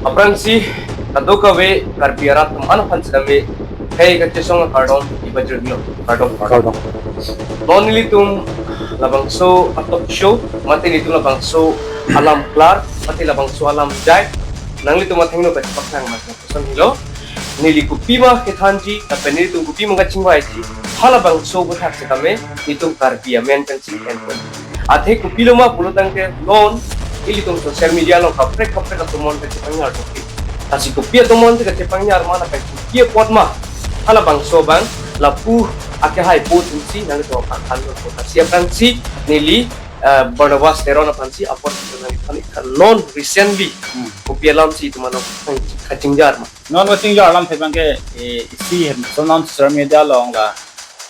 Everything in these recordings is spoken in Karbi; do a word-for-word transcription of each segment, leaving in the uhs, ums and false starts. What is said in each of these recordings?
Aphrangsi kadokave Karbi arat atum an aphan sitame hei kachesong akardom ipajirlo, kardom, kardom. Kardom. Non nelitum labangso a-talk show, mate nelitum labangso alam klar, mate labangso alam jai, nanglitum athengno kachepaklang mate koson helo. Neli kopima kethanji, lapen nelitum kopima kachingvaiji, halabangso aputhak sitame nelitum Karbi amen pensi enpon. Athe kopiloma pulotangte non ilitum social media along kaprek kaprek atomon kachepangnyar dokti. Lasi kopi atomon si kachepangnyar ma lapen kopi apot ma, halabangso abang lapu akehai po atumsi nanglitum aphan thanlo po. Lasi aphrangsi neli, eh, Barnabas Teron aphansi apot nanglitum aphan non recently, hmm, kopi alamsi itum along kachingjar ma. Non kachingjar alamthe abangke, eh, isi hem, so non social media along la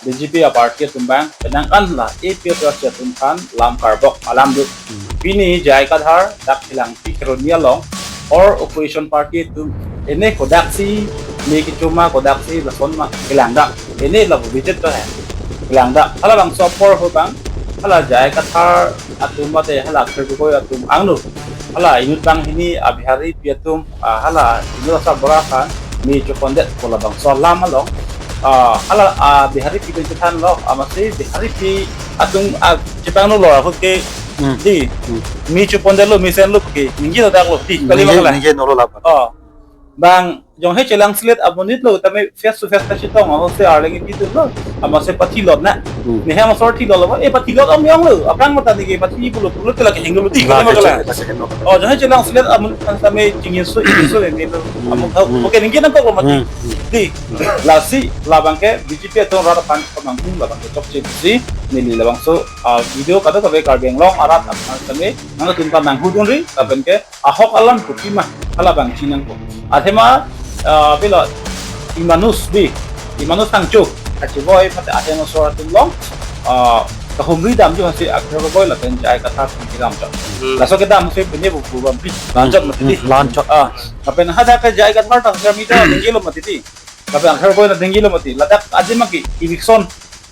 B J P a-party atum abang penang an la A P H L C atum aphan lam karbok alam do. Hmm. Pini J I Kathar dak Phelangpi Kheroni along or opposition party atum ene kodaksi, ne kecho ma kodaksi lason ma kelangdak. Ene lapu visit to hai. Kelangdak. Halabangso apor ho abang, hala J I Kathar atum mate hala Akhil Gogoi atum angno, hala inut banghini a-Biharipi atum, ah, hala inut asar bora khan me chopondet pu labangso alam along, ah, hala, ah, Biharipi pen chethanlo, amatsi Biharipi atum, ah, chepangno lo ahut ke, hmm, di, hmm, me chopondetlo, mesenlo ke ningje lo dak lo di, kali ningje, ma kala? Ningje nolo lapu. Oh. Bang jonghe chelangselet amonit lo tame face to face kachetong ahut si arleng ipidunlo, amatsi pathilot na. Hmm. Nehem asor thilot lo, eh, pathilot om yong lo, aphrang mata neke pathi pulo pulote lake hinglo di, kali ma kala? Lake hinglo. Oh, jonghe chelangselet amonit aphan tame chingso, ingso, ingso lo. Hmm. Among tau, hmm, okay, ningje nangkok lo mati. Hmm. Di, lasi labangke B J P atum rat aphan kemanghu labangke chokche si, neli labangso, ah, video kadokave Karbi Anglong arat aphan tame nangtum ta nanghudunri, lapenke ahok alam kopima halabang chinangpo. Athema, ah, pilo Imanus di, Imanus Tangcho, kachevoi mate ahem asor atum along, ah, kahumri damji aphansi Akhil Gogoi lapen J I Kathar atum kedam chot. Hmm. Laso kedam si pine bu bu bampi, lanchot mati di. Hmm, lanchot. Ah, lapen hadak ke J I Kathar ta social media ningje lo mati di. Lapen Akhil Gogoi ta ningje lo mati. Ladak adim abangke eviction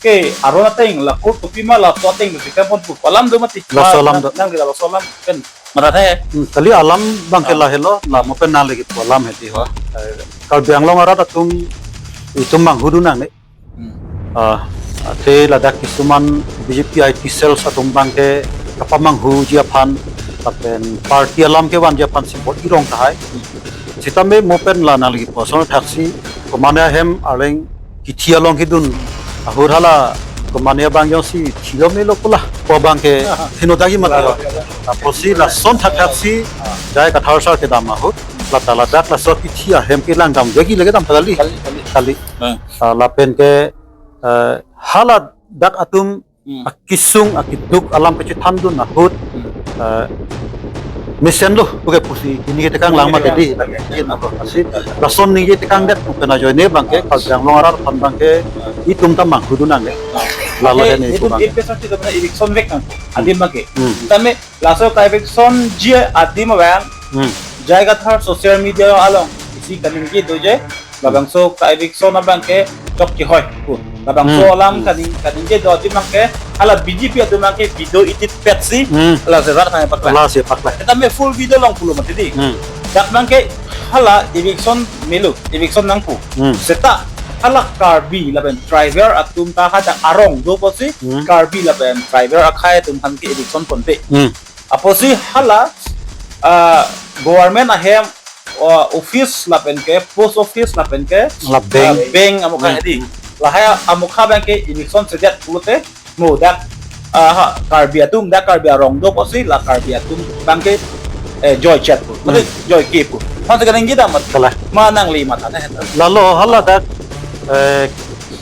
ke aron ateng la court kopima laso ateng si kempon pu alam do mati. Laso alam do. Nang, nang, nang laso alam pen mara the. Hmm, kali alam abangke, ah, lahelo, la mo pen nang lagi pu alam hedi ho. Eh, Karbi Anglong arat atum itum manghudun nangne. Hmm. Ah, athe ladak kisuman B J P I T cells atum abangke kapamanghuji aphan lapen party alam kevanji aphansi vote irong tahai. Sitame mo pen la nang lagi pu ason thaksi, komatne ahem arleng kithi along kedun ahut hala komatne abang jongsi thilo melo pu la pu abangke thino dagi mati ho. Apotsi lason thakthak si J I Kathar sar kedam ahut, lata ladak laso kithi ahem kelang dam jagi lagi dam kali. Kali, kali. Kali. Hmm. Ah, lapenke, eh, haladak atum, hmm, akesung akeduk alam kachethandun ahut, hmm, eh, mesenlo puke pusi ningje tekang lang mati di. Lasi lason ningje tekangdet pu pen ajoine abangke, hmm, Karbi Anglong arat aphan abangke, hmm, itum ta manghudun nangne. Lalo, eh, hene itum pu abangke. A P H L C atum eviction vek nangpo. Adim abangke. Hmm. Tame laso ka-eviction ji adim abang, hmm, J I Kathar social media along isi kaningje doji, labangso ka-eviction abangke chokche hoi pu. Labangso, hmm, alam, hmm, kaning, kaningje do adim abangke hala B J P atum abangke video edit petsi, hmm, hala si rat aphan paklang. Hala si paklang. Seta me full video long pulo mati di. Hmm. Dak abangke hala eviction melo, eviction nangpo. Hmm. Seta hala Karbi lapen tribal atum ta hadak arong do apotsi, hmm, Karbi lapen tribal akhei atum aphan ke eviction ponpe. Hmm. Apotsi hala, ah, government ahem, ah, office lapenke post office lapenke, la bank, ah, bank amokha, hmm, hedi. Lahai amokha abangke eviction sedet pulote mo dak, ah, ha, Karbi atum, dak Karbi arong do apotsi la Karbi atum abangke, eh, joichet pu. Mate, hmm, joike pu. Aphansi kaningje dam mat. Kalang. Ma nangli matha na heta. Lalo haladak, eh,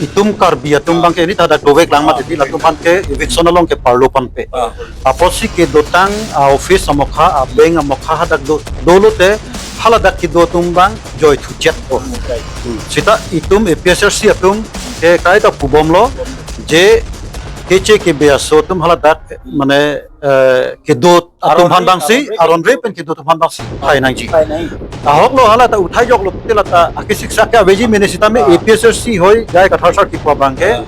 itum Karbi atum, ah, abangke neli ta dak dovek lang mati, ah, di latum aphan ke eviction along keparlo ponpe. Ah. Apotsi kedotang a-office amokha, a-bank amokha hadak do, dolote haladak kedo atum abang joithu chetpo. Hmm, right. Hmm. Seta itum A P H L C atum ke kaita pubomlo je keche kebe aso atum haladak mane, eh, kedo atum aphan abangsi, aron re, aron re pen kedo atum aphan abangsi uthai nangji. Uthai nangji. Ahok lo hala ta uthai joklo pute lata akesik sak ke aveji mene sitame, ah, A P H L C hoi J I Kathar sar kipu abangke, ah,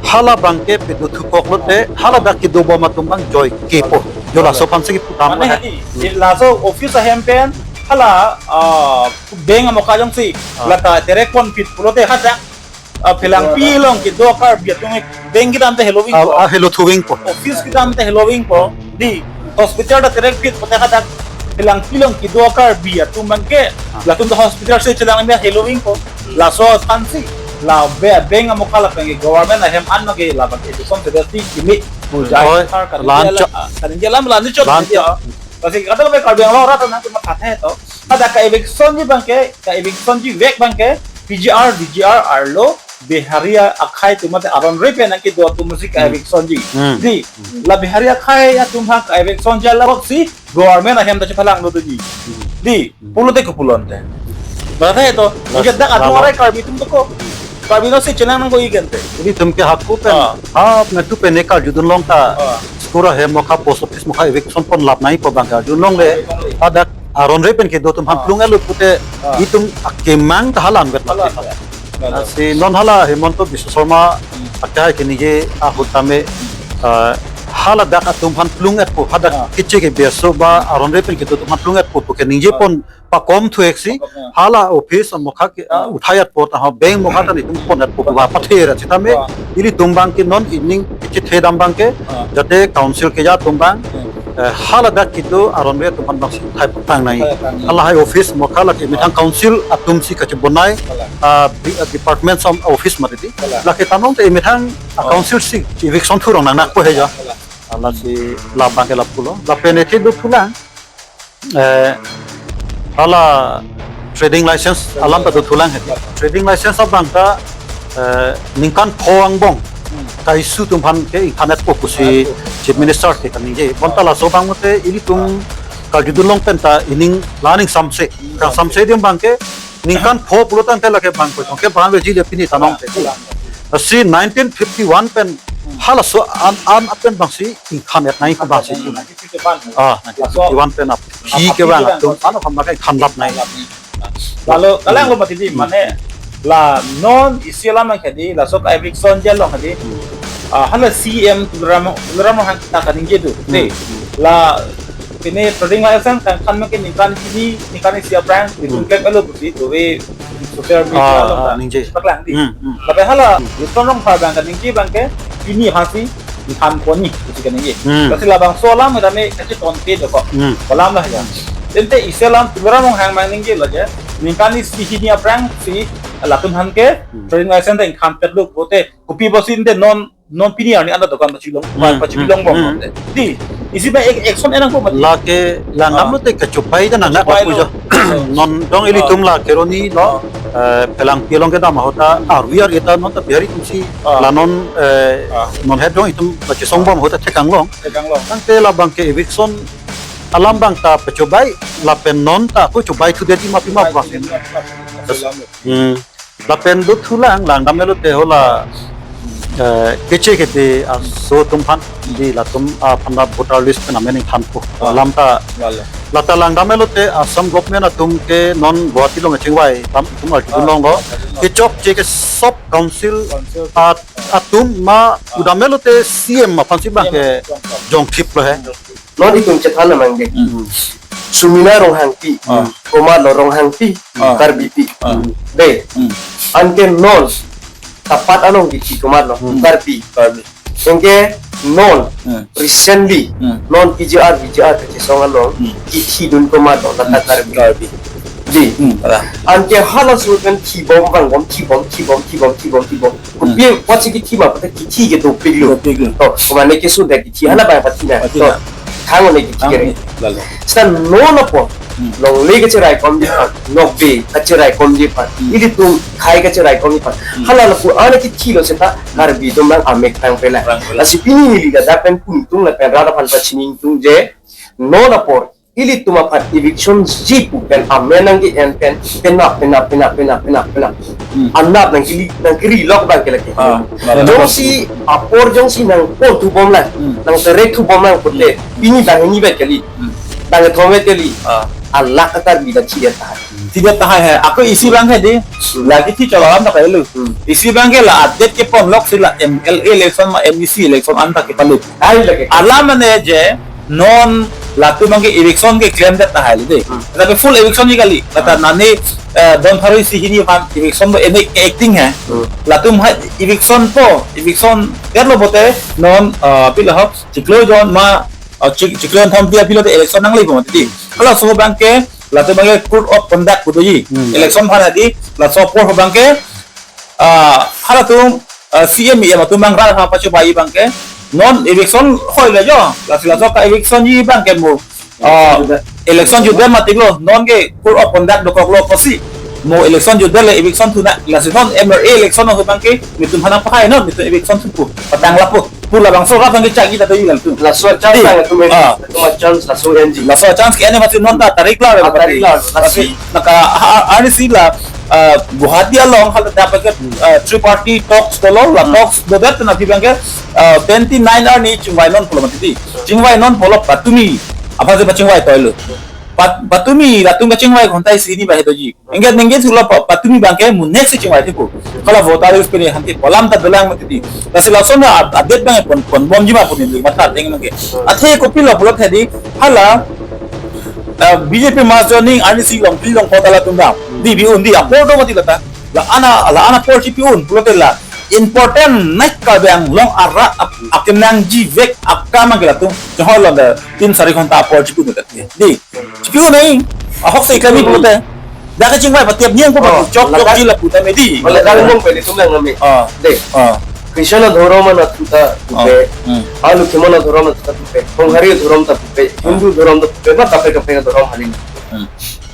hala abangke pedothu koklote haladak kedobom atum abang joikepo. Jo laso aphansi kipu tam. Mane, ha, hedi, hmm, laso office ahem pen hala, ah, bank amoka jongsi, ah, la katerek ponpit pulote hadak, ah, phelangpi along kedo Karbi atum bank kedam te heloving ko. Ah, ah, helo thuving ko. Office kedam te heloving ko. Dei, hospital ta terekpit pulote hadak phelangpi along kedo Karbi atum abangke, ah, latum ta hospital si chelang me heloving ko. Laso aphansi la be-, bank amoka lapen ke government ahem an ke labang ke eviction sudahsi kimi. Oi, jai sar ka lan dia la, chok, ah, ka dia lam lan chok lan dia. Chok. Lasi kadokave Karbi Anglong arat nangtum matha the to. Hadak ka-evictionji abangke, ka-evictionji vek abangke, P G R, D G R arlo, Bihari akhei atum mate aron re pen nangkedo atum si ka-evictionji. Hmm. Dei, la Bihari akhei atum ha ka-evictionji alabok si, government ahem ta chepalanglo doji. Hmm. Dei, pulote kopulonte. Matha the to, last, ijat dak atum lalo. Arai Karbi atum to ko. Karbi no si chenang nang ko igente. Ilitum ke hako pen, ah, ha, nangtum pen ne karjudun long ta. Ah. School ahem amoka, post office amoka eviction pon lap nangji pu abang karjudun longle. Hadak aron re pen kedo atum aphan, ah, plung-etlo pute, ah, itum akemang ta halan vet. Halan, mati. Halan. Lasi non hala Himanta Biswa Sarma, hmm, akhei keningje ahut tame, ah, hala dak atum aphan plung-etpo, hadak, ah, keche ke beso ba aron re pen kedo atum aphan plung-etpo pu keningje, ah, pon pakom thu-eksi, pakom, ya, hala office amoka ke, ah, uthai-etpo ta ha bank amoka ta netum pon-etpo ba pathe ra sitame, ah, ilitum abangke non ening kechethe dam abangke, ah, jate council keja atum abang, hmm, eh, hala dak kedo aron re atum aphan abangsi uthai patang nangji. Uthai patang nangji. Hala hai office amoka lake methang, ah, council atum si kachebonai, hala, ah, di-, ah, department som office mati di. Hala. Lake ta non te methang, ah, ah, council si eviction thurong nangnakpo he ja. Hala. Lasi labang ke lapulo. Lapen ethe dothulang. Eh, hala trading license alam ta dothulang he. Trading license abang ta, eh, ningkan pho angbong, hmm, ka-issue atum aphan ke ingthan-etpo pusi Chief Minister ke kaningje. Bonta laso abang mate ilitum karjudun long pen ta ening la ning samse. Kangsamse adim abangke ningkan pho pulo tangte lake bang ko chong ke bang veji le pini ta nangte. Lasi nineteen fifty-one pen halaso an, an apen abangsi ingthan-et nangji ko abangsi. Ah, nineteen fifty-one pen aphi kevang atum ano ham makai khandap nai. Lalo, kalang lo mati di, mane, la non isi alam nang kadi, laso ka-evictionji along kadi. Ah, hala C M Tuliram, Tuliram Ronghang ta kaningje do. Te, la, pine trading license kangkhan make ningkan hini, ningkan isi aphrang, itum klem-etlo pusi, dove social media, ah, along ah, ta ningje. Paklang di. Hmm, hmm. Lapen hala, Luton Rongphar abang kaningje abangke, pini aphansi ingthan ponji pusi kaningje. Hmm. Lasi labangso alam tame kachetonte dokok. Hmm. Alam la ya. Tangte isi alam Tuliram Ronghang abang ningjelo je, ningkan isi hini aphrangsi latum aphan ke, hmm, trading license ta ingthan-etlo pute, kopi pusi tangte non, non pini arni anta dokan pachilong, hmm, pachilong bom. Hmm. Te. Di, isi abang ek-, action enang ko mati. Lake langdam, ah, lote kachopai ta nangnak kachopai pujo. Lo. Non dong ilitum, ah, la keroni lo. Ah. Eh, phelangpi along kedam ahut ta, ah, we are ita non ta Bihari atumsi, ah, la non, eh, ah, non het dong itum la chesong bom ahut ta thekang long. Thekang long. Tangte labang ke eviction alam abang ta pachobai, lapen non ta ko chobai thu deti mapi map bang. Chobai thu deti mapi map. Hmm. Lapen dothulang langdam-etlo te hala, eh, keche kede aso atum aphan di latum aphan ta voter list pen amen ingthanpo. Ah. Alam ta. Wala. Lata langdam-etlo te Assam government atum ke non Guwahati along kachingvai atum arjudun longlo. Ah. Kechokche ke sub council, council at-, atum ma, ah, pudam-etlo te C M aphansi abang ke, ah, jongthiplo he. Non itum chethan nangji. Hmm. Sumina Ronghangpi. Ah. Komatlo Ronghangpi. Ah. Karbipi. Ah. Dei. Hmm. Anke non tapat along kithi komatlo. Hmm. Karbi. Karbi. Anke non, hmm, recently, hmm, non P G R, V G R kachesong along, hmm, kithidun komatlo, lata, hmm, Karbi. Karbi. Dei. Hmm. Anke halaso pen thibom vangbom, thibom, thibom, thibom, thibom, thibom. Hmm. Kopi apotsi kithi ma pute kithi ke dopiklo. Dopiklo. To, komane keso de kithi hala abang pathi nang. Pathi nang. To, thang-o ne kithi kere. Thang-o ne, lalo. Seta non apor, hmm, longle kacheraikomji aphan, nokbe kacheraikomji aphan, hmm, ilitum akhei kacheraikomji aphan. Hmm. Hala lapu-an kithilo seta, hmm, Karbi atum abang amek tangpela. Tangpela. Lasi pini neli ladak pen pungtung lapen rat aphan pachini ingtung je, non apor ilitum aphan evictionji pu pen amen nangke-en pen penap, penap, penap, penap, penap, penap. Hmm. Anap nangkeli, nangkeri lok abang ke lake. Ah, jongsi apor jongsi nangpon thubom lang, hmm, nangterek thubom lang pute, hmm, pini bang hini vet kali, hmm, bang kethom vet kali. Ah. Alak aKarbi ta thidet tahai. Thidet tahai he. Ako isi abang he dei. Hmm. Lake thi cholo alam ta kailo. Hmm. Isi abang ke la update keponlok si la M L A election ma M A C election anta kepalo. Ai lake. Alam mane je non Latum abangke eviction keklemdet tahai le dei. Hmm. Tapi full eviction ji kali. Kata Hmm. nani, eh, don pharo isi hini aphan eviction bo ene acting hai. Hmm. Latum ha eviction po, eviction detlo pote non, eh, pila ho, chiklo jon ma, eh, chik-, chiklo jon thom dia pilote election nangle po mati. Halaso abangke, latum abangke code of conduct pu doji. Hmm. Election aphan hadi, laso apor abangke, ah, halatum, ah, C M, E M atum abang rat ha pachobai abangke. Non eviction hoi le jo. Lasi laso ka eviction ji abangke mo. Ah, election jutdet mati lo. Non ke code of conduct dokoklo pusi. Mo election jutdet le eviction thu nang. Lasi non M L A election ho abangke. Netum aphan nangpahai non. Netum eviction thu pu. Patang lapu. Pu labangso rat abangke chak ji ta doji latum. Laso chance Di. Tang atum en. Ah. Atum chance laso en ji. Laso chance ke-en mati non ta tarik la Ah, tarik la. Mati. Lasi. Lasi naka ha, arnisi la, ah, Guwahati along hala dapat ke, Hmm. ah, three party talks dolo, la Hmm. talks dodet na abangke, ah, twenty-nine arni chingvai non pulo mati. Chingvai non pulo patumi. Apa sih pachingvai toilo. Pat-, patumi latum kachingvai kontai sini bahe doji. Engket nengket sulo pa-, patumi abangke mo next chingvai thipo. Hala voter list pini hanti polam ta dolang mati. Lasi lason na ad-, update abang pon, ponbom ji ma pon ni mata teng abangke. Athe kopilo pulo hedi hala, eh, B J P mass joining arnisi long pilong kota latum dam. Di bi un di apor do mati lata. La ana, la ana apor chipi un pulote la important naik Karbi Anglong arat ap-, akenangji vek akam abangke latum. Chehoi londa tin sari ghonta apor chipi un tadi. Di, chipi un nai, ahok se kami pulote. Dak kachingvai patiap niang ko Oh, chok chok ladak ji lapu ta medi. Wala kali mong pwede tum lang kami. Ah. Dei. Ah. Krishna dhorom na thuta Ah. pupe. Hmm. Alu khemona dhorom na thuta pupe. Konghari dhorom ta pupe. Hindu dhorom ta pupe. Ma kape kape dhorom halin. Hmm.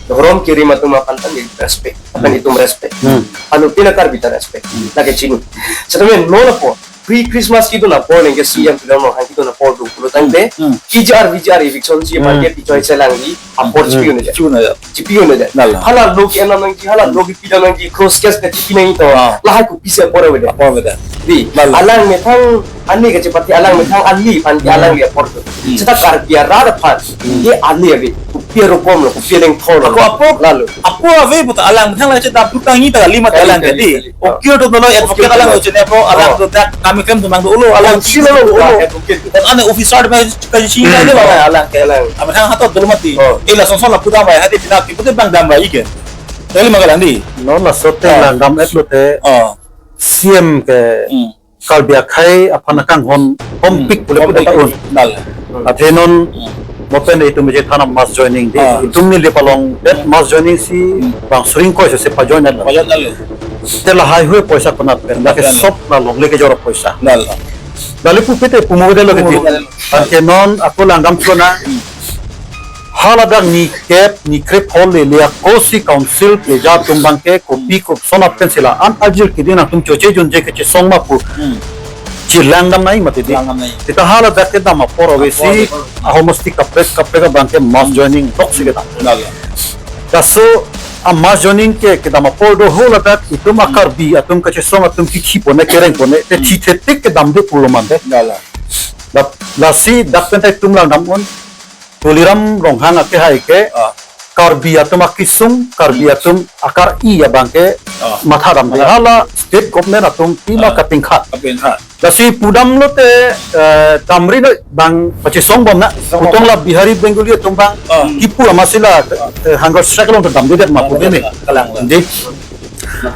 Dhorom kirim atum aphan ta neli respect. Aphan Hmm. itum respect. Hmm. Anu pina Karbi ta respect. Hmm. Lake chini. Setame non apor. Pre-Christmas kedun apor nengke C M kedun no hang kedun apor do pulo tangte. Hmm. K G R V G R eviction si Hmm. party pichoi selang di apor Hmm. chipi un aja. Chipi un aja. Chipi un aja. Lala. Hala lo ke-en nangji, hala lo kepi nangji, cross case ke chipi nangji to. Ah. Lahai kopi si apor avedet. Apor avedet. Di, Lala. alang methang ani kachepate alang methang ani aphan ke Hmm. alang di apor do. Hmm. Seta Karbi arat aphan Hmm. ke ani ave. Kopi arokom lo, kopi aleng thor lo. Ako apor, Lalo. apor ave puta alang methang la cheta putang ni ta lima Kali, alang kali, kali. kali. Okir to dolo, advocate Okir alang dolo. Ochene po, alang Oh. to dak kami klem tumang dolo, alang Oh, sila lo, oh. Advocate. Ane officer me kaji sing Hmm. dolo, alang ke. Alang. Amethang hato dolo mati. Oh. Eh, la song song la pudam bai, hadi pina ki pute bang dam bai ike. Teli magalang di. Non laso te Ah. langdam et lote Oh. C M ke Hmm. Karbi akhei aphan akanghon Hmm. hompik pule pute Hompik. un. Dal. Athe non Hmm. mopen itum je thana mass joining di. Ah. Itum neli palong det mass joining si Hmm. bang suring koi se pa join dal. Pajon dal. Te lahai hui poisa konat pen. Lake Konat pen. Sop la longle kejor poisa. Dal. Dali pupite pumu de lo Pumu kiti. de lo. Anke non ako langdam chona. Hmm. Haladak ni kep ni krep hol le le ako si council pleja atum abangke kopi koson pen sila an ajir kidin atum choche junje kechesong ma pu. Hmm. Chilangdam nai mati di. Langdam nai. Kita haladak kedam apor ave si Apor ave. ahomosti kaprek kaprek abangke mass Hmm. joining lok si kedam. Dal. Laso a mass joining ke kedam apor do haladak itum a Hmm. Karbi atum kachesong atum kithi pone kereng pone te Hmm. thi thetik kedam de pulo mande. Dal. La, lasi dak pen ta itum langdam un. Tuliram Ronghang ake hai ke Ah. Karbi atum akisung, Karbi Hmm. atum akar-i abangke Ah. matha dam de. Ah. Hala state government atum pima Ah. kapingkhat. Kapingkhat. Lasi pudam lote, eh, damri noi bang pachesong bom na. Pachesong bom. Putong la Bihari Bengali atum abang Ah. kipu amatsi la, Ah. eh, hunger strike along dam de ma Ah, pu de ne. Kalang la. Di.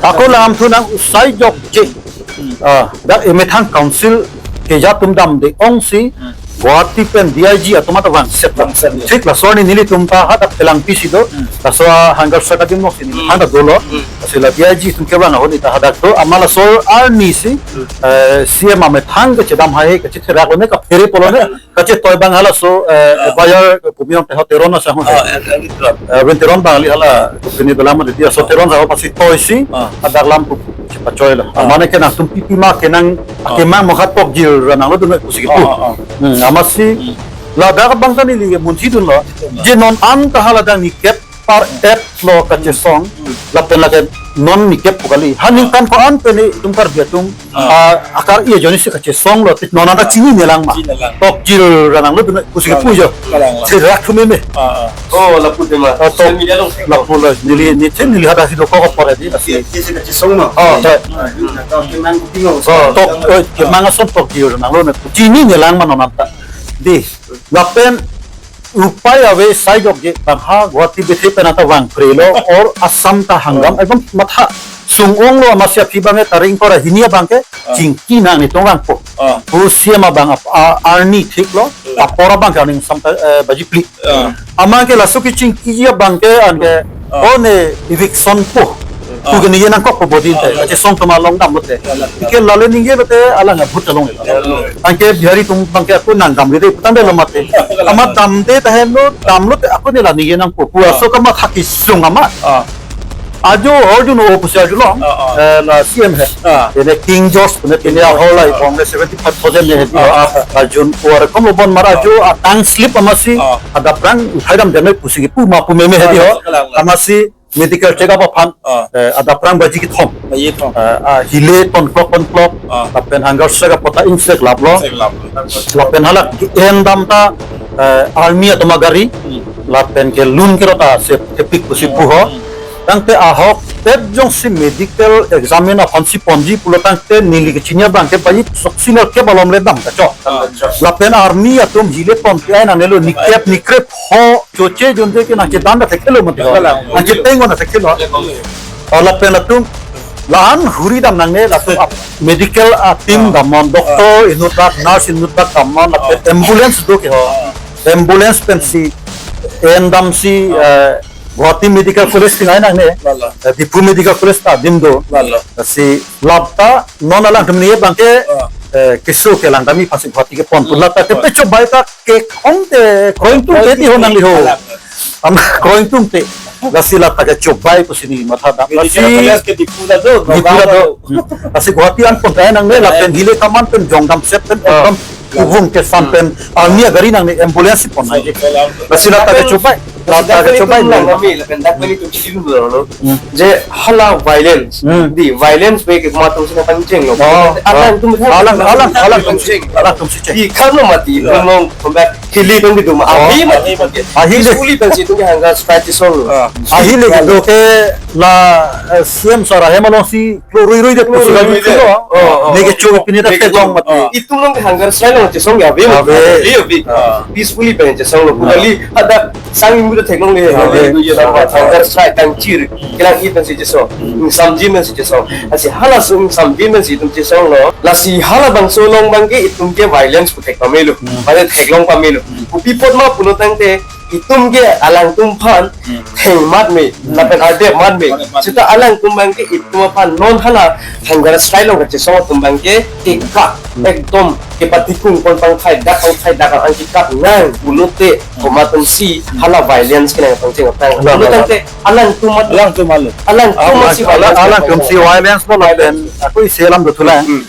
Ako lam thu nang usai jok je. Hmm. Ah, dak emethang council keja atum dam de ong si Hmm. Guwahati pen D I G atum ata vangset. Vangset. Thik laso arni nelitum ta hadak Telangpi si do. Hmm. Laso a hunger strike adim nok si neli Hmm. hadak dolo. Hmm. Lasi la D I G atum kevang ahut ta hadak do. Amat laso arni si, Hmm. eh, C M amethang kechedam hai kechetherak lo ne kaphere pulo ne. Kachetoi abang halaso, eh, Ah. buyer pumi ong teho Teron asang ho. Ah, eh, eh, Teron. Eh, Rin Teron abang kali hala, kini dalam ada dia. So Teron sa pasi toi si, Ah. hadak lam pu, pu, chepachoi lo. Ah. Mane ke nangtum pipi ma ke nang, Ah. ke mang mokhat pok jil ra nanglo dunoi pusi ke Ah, pu. ah, ah. Hmm, amatsi, Hmm. ladak abang ta neli munthi dunlo. Dunlo. Je non an ta haladak ni kep par et lo kachesong, Hmm. lapen lake non ni kep pu kali. Ha ningkan ko-an pen itum Karbi atum, Ah. ah, akar-i ajoine si kachesong lo, non anta chinine lang ma. Chinine lang. Tok jil ra nanglo dunoi pusi ke Lang. pu jo. Lang, lang. Therak thu meme. Ah, ah. Oh, lapu tema. Ah, tok. Social media along. Lapu lo, neli, ni chen neli hadak si dokok apor di. Kesi kachesong ma. Oh, tok. Ah, yun, na, tok, kemang kuping, oh. Oh, tok, oh, kemang ason tok jil ra nanglo ne. Chinine lang ma non anta. Di, lapen upai ave, sai jokje, bang ha Guwahati bethe pen anta vangphrelo, or Assam ta hangdam, Ah. ekdom matha sung-onglo, amatsi aphi abangke tarik ingkoi ra hini abangke, Ah. chingki nang, netum vangpo. Ah. Pu C M abang ap-, a-, arni thiklo, Ah. apor abangke arni ingsamta, eh, baji phli. Ah. Amatke laso kechingkiji abangke anke, Ah. o ne eviction po. Ah. Pu ke ningje nangkokpo bodin te, Ah. kachesong atum along damlote. Ah. Anke lale ningjelote alang abhut along. Ah. Anke Bihari atum abangke ako nangdamri de, putang de lo mati. Ah. Amat damde ta henlo, damlote ako ne la ningje nangpo. Pu Ah. aso kamatha kesung amat. Ah. Ajo arjuno pusi arjulong, Ah, ah. eh, la C M he. Ah. Pine King George pine, pine ahor lai Ah. bong le seventy five thousand ne hedi ho. Ah, ah. Arjun kuar kom lo bon mar ajo Ah. atang slip amatsi Ah. adap rang uthai damdamnoi pusi kipu ma pu meme hedi ho. Ah, kalang, kalang. Amatsi medical check up aphan, Ah. eh, adap rang baji kethom. Baji kethom. Eh, ah, hile ton klok ton klok. Ah. Lapen hunger strike apot ta ingseklaplo. Ingseklaplo. Lapen hala ke-endam ta, eh, army atum agari. Hmm. Lapen ke lun kero ta se kepik pusi Hmm. pu ho. Hmm. Tangte ahokpet jongsi medical examine aphansi ponji pulo tangte neli kechini abangke baji sok senior kep alom le dam kachok. Ah. Lapen army atum hile ponpi ai nangnelo, nikep nikrep ho choche jonje ke nangchedan ta thekthe lo mati ho. Kalang. Nangcheteng ko ta thekthe lo. Oh, lapen latum la-an huri dam nangne, latum ap-, medical a team Ah. damnon, doctor Ah. inut bak, nurse inut bak damnon, lapen Ah. ambulance do ke ho. Ah. Ambulance pensi endamsi, Ah. eh, Guwahati Medical College tingai nangne. Lalo. Eh, Diphu Medical College ta adim do. Lalo. Si lap ta non alangtum ne abangke, Ah. eh, keso kelang dami aphansi Guwahati kepon pu. Hmm. Lap ta ke Ah. pecho bai ta ke ong te kroing tung te ti ho nangli ho. Alang. Am kroing tung te. Lasi lap ta kecho bai pusi neli matha dam. Medical Lasi College ke Diphu ta do, Diphu ta do. Nagaon ta do. Lasi Guwahati an pon tai nangne lapen hile kaman pen jongdam set pen Ah. ekdom kuvung kesan Hmm. pen army agari nangne ambulance pon nai. Lasi lap ta kecho bai. Lap ta kecho bai. Dak pen itum lang kami, lapen dak pen itum chini dun lo. Hmm. Je hala violence. Hmm. Di violence pen ke komat atum si nangpangchenglo. Oh. Alangtum Alang, alang, alangtum si cheng. Alangtum si cheng. Di khan lo mati, Ah. itum long comeback hili pen bidum. Oh. Ahi mati. Ahi le. Peacefully pensi itum ke hunger strike chesonglo. Ah. Ahi le kedo ke la, eh, C M sir ahem alongsi klorui rui det pusi Klorui rui det. Oh, oh, Ne oh. kecho pine ta Ne kecho. theklong mati. Ah. Itum long hunger strike along chesong ya ave. Ave. Ave, ave. Ah. Peacefully pen chesonglo. Ah. Kali ada sang imu ta theklongle. Ave. Ave. Hunger strike tangchir. Kelang-i pensi chesong. Hmm. Ingsamji pensi chesong. Lasi halaso ingsamji pensi itum chesonglo. Lasi halabangso along abangke itum ke violence pu thek pamelo. Hmm. Mane theklong pamelo. Hmm. Kopi apot ma pulo tangte itum ke alangtum aphan Hmm. thengmat me, Hmm. lapen ardep mat me. Ardep mat me. Seta alangtum abangke itum aphan non hala hunger strike along kachesong atum abangke kekak Hmm. ekdom kepatikung pon pangkhai dak pangkhai dak ang kekak nang pulote Hmm. komat atum si Hmm. hala violence ke nangpangcheng aphrang. Alang, Pulo alang. tangte alangtum mat Alangtum alo. Alangtum Alang, mat si alang, violence alangtum si nangpangcheng. Violence lo lapen Violence. ako isi alam dothulang. Hmm.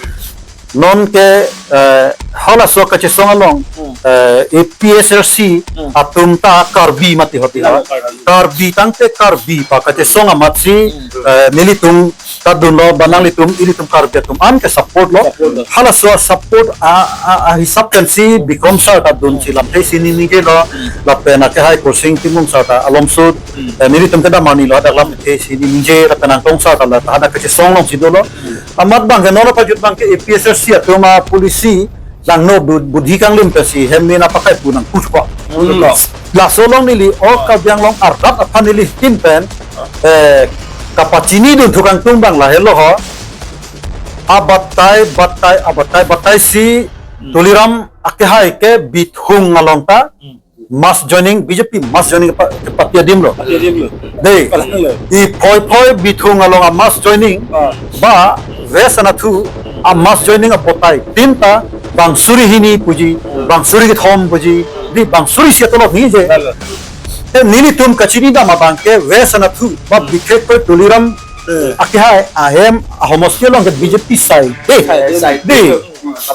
Non ke, eh, halaso kachesong along, Hmm. eh, A P H L C Hmm. atum ta Karbi mati hoti Karbi. ha. Karbi tangte Karbi pa kachesong amatsi, Hmm. eh, nelitum ta dunlo, ba nanglitum, ilitum Karbi atum an ke support lo. Support lo. Halaso support a, a, ahisap pensi Bikrom sir ta dunsi lamthe isi ni ningjelo, Hmm. lapen akehai Kursing Timung sir ta alomso, Hmm. eh, nelitum kedam arni lo, hadak lamthe isi ni ningje, lapen Angtong sir ta la, hadak kachesong alongsi dolo. Hmm. Amat abangke non apajut abangke A P H L C atum apolicy nangno bu-, budhi kanglim pensi hem mena pakai pu nangpuchkwa. Hmm. Laso along neli, o Ah. Karbi Anglong ardat aphan neli tin pen, eh, kapachini dun thukang tung abang lahelo ho. Abatai, batai, abatai, batai si Hmm. Tuliram akehai ke Bithung along ta Hmm. mass joining, B J P mass joining pa-, party adim lo. Party adim lo. Dei. Kalang lo. Iphoi phoi Bithung along a mass joining. Ah. Ba West anatthu a mass joining abatai tin ta bang suri hini puji, Hmm. bang suri kethom puji, di bang suri isi atolok ningje. Kalang lo. Te nelitum kachini dam abangke West anatthu ba Hmm. bikhek pe Tuliram Hmm. akehai ahem ahomosti along ke B J P sai. Dei. Sai, sai. Dei.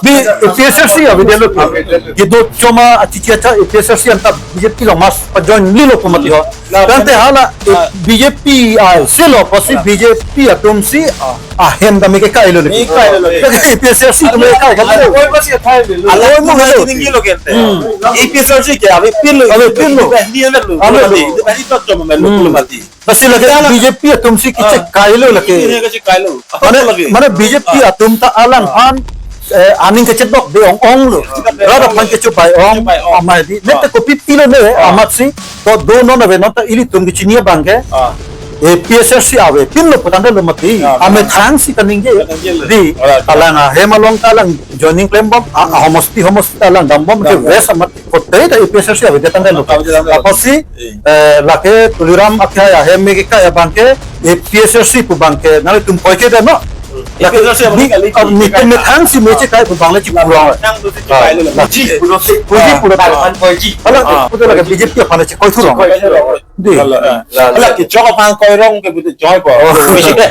Di A P H L C avedetlo. Avedetlo. Kedo choma achichi acha A P H L C anta B J P along mass pajoin lilo pu mati ho. Na, Tangte na, hala, eh, ah. B J P ai silo pusi Ah. B J P atum si Ah. ahem dam ke kailo le. Ke kailo le. Ke A P H L C atum ke kai Ala kailo. koi pasi athai le lo. Ala Ala koi mo koi lo. Tinggi lo kente. Hmm. A P H L C ke avepinlo. Avepinlo. Ini lo. Alo. Ini lo. Ini lo. Lasi lake Ala. B J P atum si Ah. kechek kailo lake. Ini kechek kailo. Apa Mane, lagi? mane B J P Ah. atum ta alang Ah. aphan eh, aning kachedok de ong ong lo. Kachedok de rat ong aphan lo. Kechobai ong, kechobai ong. Amei di. Ah. Nete kopi pilo ne, ah, amatsi, to do non ave non ta ilitum kechini abang ke. Ah. Eh, P S R C ave, pin lo putang lo mati. Ah, amethang si kaningje. Kaningje lo. Di, ah, alang ahem along ta alang joining klembom, a, a, homosti, homosti ta alang dambom, dambom. Ke west amat kote ta A P S R C ave, datang lo. Ave, datang lo. Apotsi, eh, lake Tuliram akhai ahem me ke kai abang ke, A P S R C pu abang ke, nangtum koi ke da no. Lake A P S R C abang ni, ke kali ah, ni ke kai ta. Methang si me che kai pu abang le chipurong. Methang tu si chipai lo. Ah, puji, pulo si. Puji, ah, pulo si. Ah. Alang, ah, pulo lake B J P aphan le chikoi thurong. Chikoi thurong. Di. Lalo, eh. Lalo. Ala kechok aphan koirong ke buti joy po. Oh.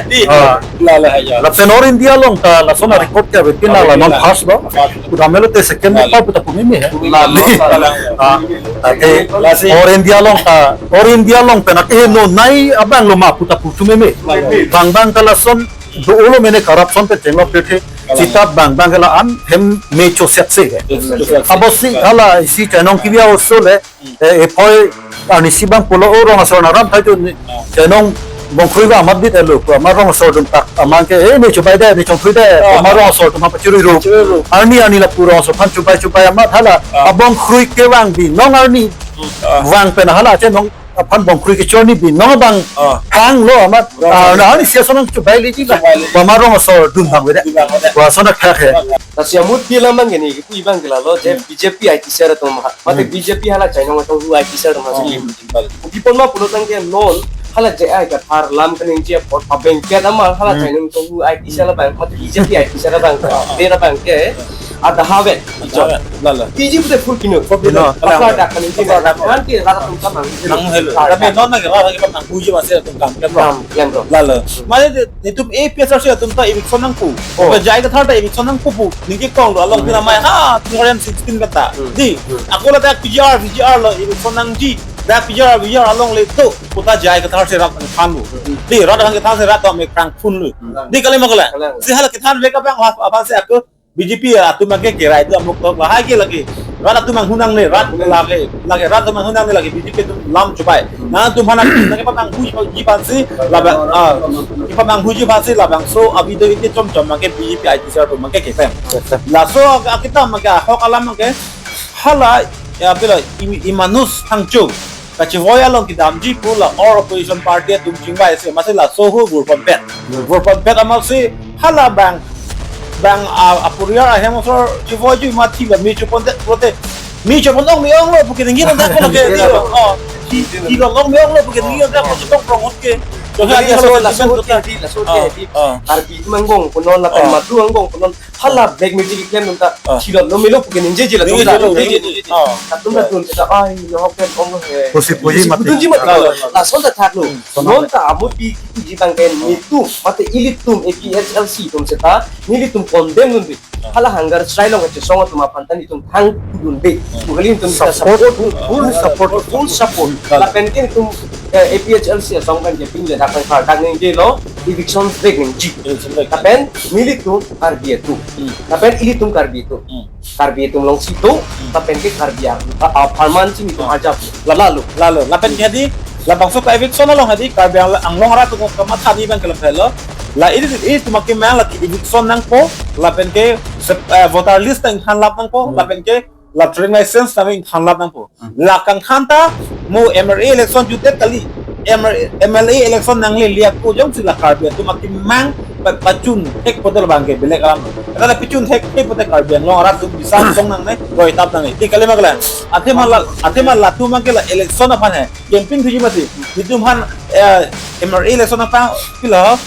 Di. Ah. Lalo, ya. Lapen All India along ta lason a-record ke ave, pin la non first lo. First. Pudam lo te second, lalo, pa puta pu meme he. Lalo. Lalo. Ah. Ate lasi All India along ta, All India along pen ate no nai abang lo ma puta pu thu meme. Lalo. Bang bang ta lason do-o lo mene corruption pen chenglo pe the. Lalo. Sita bang bang ke la-an hem me cho set se. Yes, yes, yes. Apotsi hala isi chainong kebi a-oso le. Eh, ephoi arnisi abang pulo, o rong asor aram thai tu ni, chenong bongkrui abang amat dit elo, pu amat rong asor atum tak, amang ke, eh, ne chobai de, ne chongkrui de, ah, amat rong asor atum aphan pachirui ru. Pachirui ru. Arni arni lapu rong asor aphan chobai chobai amat hala, ah, abongkrui kevang binong arni, ah, vang pen hala chenong aphan bongkrui kechor ni binong abang, ah, hang lo amat, rong asor, ah, na arnisi ason nangchobai leji la. Chobai leji. Pu amat rong asor dun abang vede. Dun abang vede. Pu ason akhak he. Lasi amut pi alam abang ke ne, kipu abang ke lalo, je, hmm, B J P I T cell atum ha. Mate, hmm, B J P hala chainong atum hu I T cell atum ha, oh, sili. Bal. Di pon ma pulo tangte non hala J I Kathar lam kaningje apot pabengket amat hala, hmm, chainong atum hu I T cell abang, mate B J P I T cell abang. Ah. Dera abang ke. Ada havet. Ada havet. Lalo. P G pute full kino. Full kino. Apa ada kaningje. Apa ada. Nanti rara atum kamang. Nang helo. Ah, tapi ya, non lagi rara kita nang puji masih atum kam. Kam, kam, bro. Lalo. Mate Netum A P S R C atum ta eviction nangpo. Oh. Ba J I Kathar ta eviction nangpo pu. Ningke kong lo along, hmm, pina mai ha two thousand sixteen kata. Hmm. Di. Hmm. Ako la dak P G R, V G R lo eviction nangji. Dak P G R, V G R along le to. Kota J I Kathar si rat angthan lo. Hmm. Di rat angthan si rat to me krang phun lo. Hmm. Di kali ma kali. Kali. Si hala kethan le ka bang ha apa si ako B J P atum ke kerai tu amuk tok lahai ke lagi. Rat atum anghunang ne, rat lagi, lagi rat atum anghunang ne lagi B J P atum lam chobai. Nangtum aphan nangkepamanghuji aphansi labang, ah, kepamanghuji aphansi labangso a-video ite chomchom abang ke B J P I T cell atum abang ke kepen. Laso akita abang ke ahok alam abang ke hala, ya, pilo, i, i manus thangcho kachevoi along kedamji pu la or opposition party atum chingvai se, masi laso hu vurponpet. Hmm. Vurponpet amatsi hala bang, bang, ah, apuriar ahem asor chevoiji ma thi la me chopondet pulote. Me chopon ong me ong lo pu keningje nonta ko ke. Oh, thi, thi lo ong me ong lo pu keningje nonta ko, chetong prong hot ke. To ha, laso, laso ke, laso ke. Ah, ah. Karbi atum angbong punon lapen, ah, Madu angbong punon. Hala black magic keklem atum ta, ah, thilot lo melo pu keningjeji latum ta. Ningjeji lo, ningjeji. Ah. Latum ta tun ta, ai, no hopen ong he. Pusi puji mati. Puji mati. Ah, ah, ah. Lason ta thak lo. Hmm. Non ta amut pi kipuji abang ke, ah, netum, mate ilitum A P H L C atum seta, nelitum condemn dunde. Ah. Hala hunger strike along kachesong atum aphan ta netum thang dunde. Ah. Pu kali netum ta support, support, full, ah, support, full support. Ah. Lapen ke netum, eh, A P H L C asong pen ke pin je dak pen kar dak ningje lo, eviction break ningji. Eviction break. Lapen nelitum Karbi atum. Hmm. Lapen ilitum Karbi atum. Hmm. Karbi atum alongsi do, hmm, lapen ke Karbi atum, a, a, apharman si netum, ah, ajap. Lalo. Lalo. Lapen ke hadi, labangso ka eviction along hadi, Karbi Ang-, Anglong arat atum kamathani abang ke lapen lo. La ili, ilitum akemang la ke eviction nangpo, lapen ke sep-, eh, voter list ta ingthan lap nangpo, hmm, lapen ke la trading license ta ingthan lap nangpo. Hmm. La kangthan ta mo M L A election jutdet kali. M L A, M L A election nanglele ako jongsi la Karbi atum akemang pa-, pachun thek pulote labang ke belek alam. Kata la pachun thek thek pulote Karbi Anglong arat atum bisa song nangne, roi tap nangne. Ti kali ma kali. Athema la, athema latum abang ke la election aphan he. Campaign thuji mati. Netum aphan, eh, M L A election aphan pilo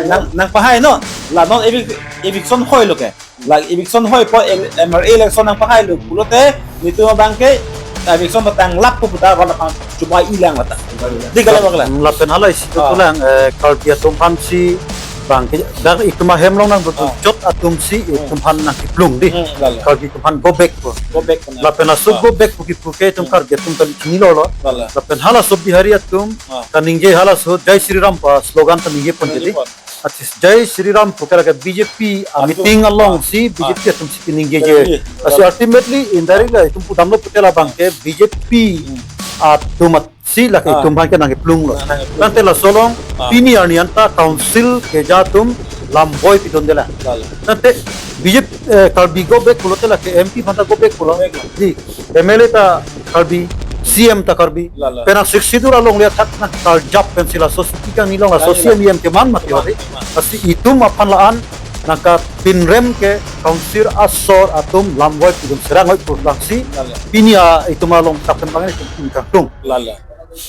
nang, nangpahai no. La non evic-, eviction hoi lo ke. La eviction hoi po el-, M L A election nangpahai lo pulote, netum abang ke eviction patang lap pu puta rat aphan chobai-i lang mata. Di kali ma kali. Hmm, lapen hala isi, ah, tulang, eh, Karbi atum aphansi abang ke, dak itum ahem along nang, ah, chot atumsi, hmm, itum aphan nangkeplung di. Hmm, lalo. Karbi atum aphan go back po. Go back po na. Lapen laso, ah, go back pu kipu ke itum, hmm, Karbi atum ta chinilo lo. Lalo. Lapen halaso Bihari atum, ah, kaningje halaso Jai Shri Ram pa slogan kaningje pon, kaningje pon, jadi. Atis Jai Shri Ram pu ke lake B J P, ah, atum, meeting alongsi, ah, B J P atumsi keningjeje. Lasi ultimately, indirectly, itum pudamlo pulote labang ke B J P, hmm, atumsi lake, ah, itum aphan ke nangkeplung lo. Ah, nangkeplung. Tangte laso along, ah, pini arni anta council keja atum lam boi pidunde la. Lalo. Tangte B J P, eh, Karbi go back pulote lake M P aphanta go back pulo. Go back lo. Di, M L A ta Karbi, C M ta Karbi. Lalo. Penang Sixth Schedule alongle athak nangkarjap pensi laso siti kangnilong laso Lalo. C M E M keman mati Keman, wari. Keman. Lasi itum aphan la-an nangkapinrem ke Council asor atum lamvoi pidun serang oi pur langsi. Lalo. Pini a itum along tapen bang itum kangtung. Lalo.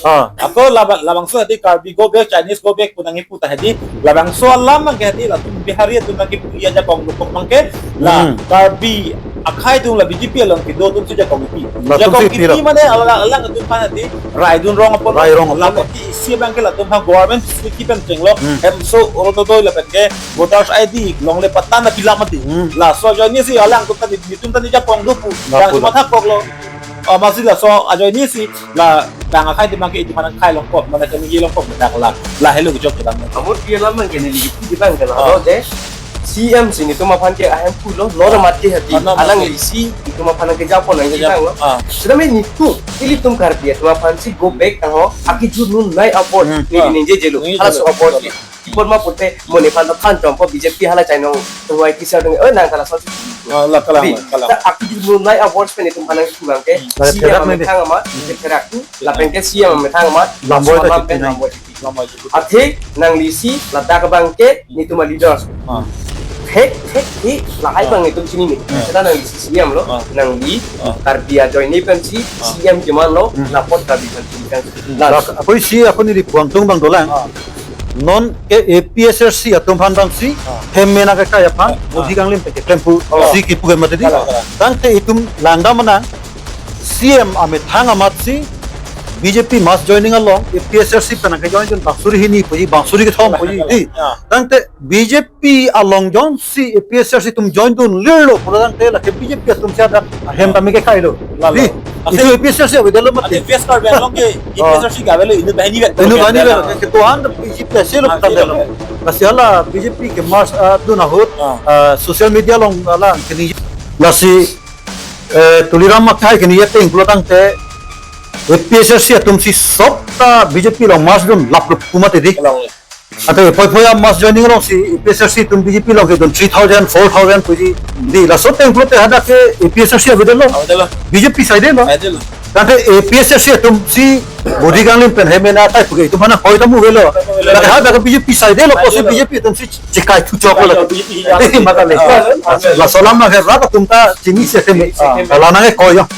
Ah. Ako labang, labangso hadi Karbi go back, Chinese go back pu nangkipu ta hadi, labangso alam abangke hadi latum Bihari atum nangkipu ajakong lukok abangke la Hmm. Karbi akhei atum la B J P along kedo atum si jakong kipi. Latum Jakong si kipi kipi lo. Mane alang, alang atum aphan hadi raidun rong apot. Rai rong apot. Latum ke isi abangke latum aphan government facility pen chenglo. Hmm. Hemso Orunodoi lapen ke voters I D longle patta nangpi lam mati. Hmm. Laso ajoine si alangtum ta ni, nitum ta ni jakong do pu. Lapu Yang cuma la. Thak koklo. Oh, masi laso ajoine si la bang akhei atum abangke itum aphan khai longkok, mane kami ye longkok bedak la, la helo kejok kedam. Amur pi alam abangke neli pu di bang ke la, Ah. Lo de, C M si nitum aphan ke ahem pulo, lo Ah. Lo mati hadi, Ah, lo alang mati. Isi, itum aphan ke japo nang Japo. Jitang lo. Ah. Sedang nitum, ilitum Karbi atum aphan si go back tang ho, akijut nun nai apor, Hmm. Neli Ah. ningje jelo, Ningje hala jelo. So apor si. Ipor ma pute, mo nephan to than chompo B J P hala chainong, tungwai kisar dong, eh, nang kala so. Ah, la kalang, Di, kalang. Ta akijut nun nai apor pen itum aphan nangkipu abangke, Hmm. C M Lalo. Amethang amat, Hmm. Jepherak tu, lapen ke C M amethang amat, Lamvoi laso ta alam pen kipi nang. Lamvoi kipi. Lamvoi kipi. Athe nangli si ladak abangke nitum a leaders. Ah. Thek, thek, thek, lahai Ah. abang itum chinine. Ah. Seta nangli si C M lo, Ah. nangli Ah. Karbi ajoine pensi Ah. C M keman lo, Hmm. lapot Karbi pensi kan. Hmm. Lalo. Lak, apoi si ako neli puang tung bang dolang. Ah. Non ke A P H L C atum aphan bang si, Ah. hem mena ke kai aphan, Ah. Bodi kanglim pen keklem pu, Ah. si kipu ke mati di. Kalang, kalang. Tangte itum langdam manang, C M amethang amat si B J P mass joining along A P H L C pen nangkejoin jun bang suri hini puji, bang suri kethom puji di. Ah. Tangte B J P along jongsi A P H L C atum join dun lirlo pulo tangte lake B J P atum si adak ahem Ah. tame kekai lo. Lalo. Di, Ase itum A P H L C avedetlo mati. Ase West Karbi Anglong ke Ah. A P H L C ke avelo inut banghini vet. Inut banghini vet. Ke tuhan B J P ase lo Ah, tangte lo. Lasi hala B J P ke march, ah, dun ahut, Ah. ah, social media along hala kini. Lasi Eh, Tuliram akhei kini yeteng pulo tangte, A P H L C atum si sop ta B J P along mass dun lap lup pu mati di. Along le. Ante poi poi a mass joining along si A P H L C atum B J P along kedun three thousand, four thousand puji. Di laso ateng pulote hadak ke A P H L C avedetlo. Avedetlo. B J P saidetlo. Saidetlo. Tangte A P H L C atum si Bodi kanglim pen hem mena kai pu ke itum aphan hoi tamu avelo. Avelo. Tangte hadak ke B J P saidetlo, pusi Saidetlo. B J P atum si chikai thu chok lo. B J P ya. Eh, makale. Ah. Laso alam abangke rat atum ta chini setame. Ah. La nangkoi yo.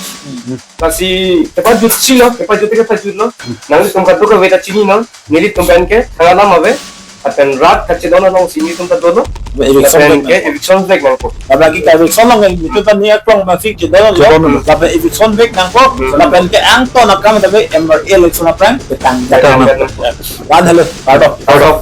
Lasi kepajutsi lo, kepajut kepajut lo. Nanglitum kadokave ta chini non, nelitum pen ke, thangnat alam ave. Lapen rat kachedon along si nelitum ta dolo. Ba eviction Lapen back ke nangkok. Eviction back nangkok. Lapen ke eviction along nelitum ta ni aklong masih chedon lo. Chedon lo. Lapen eviction back nangkok. Hmm. Lapen ke angton akam ta be M R A election aphrang petang. Petang. Wan helo, kardom. Kardom.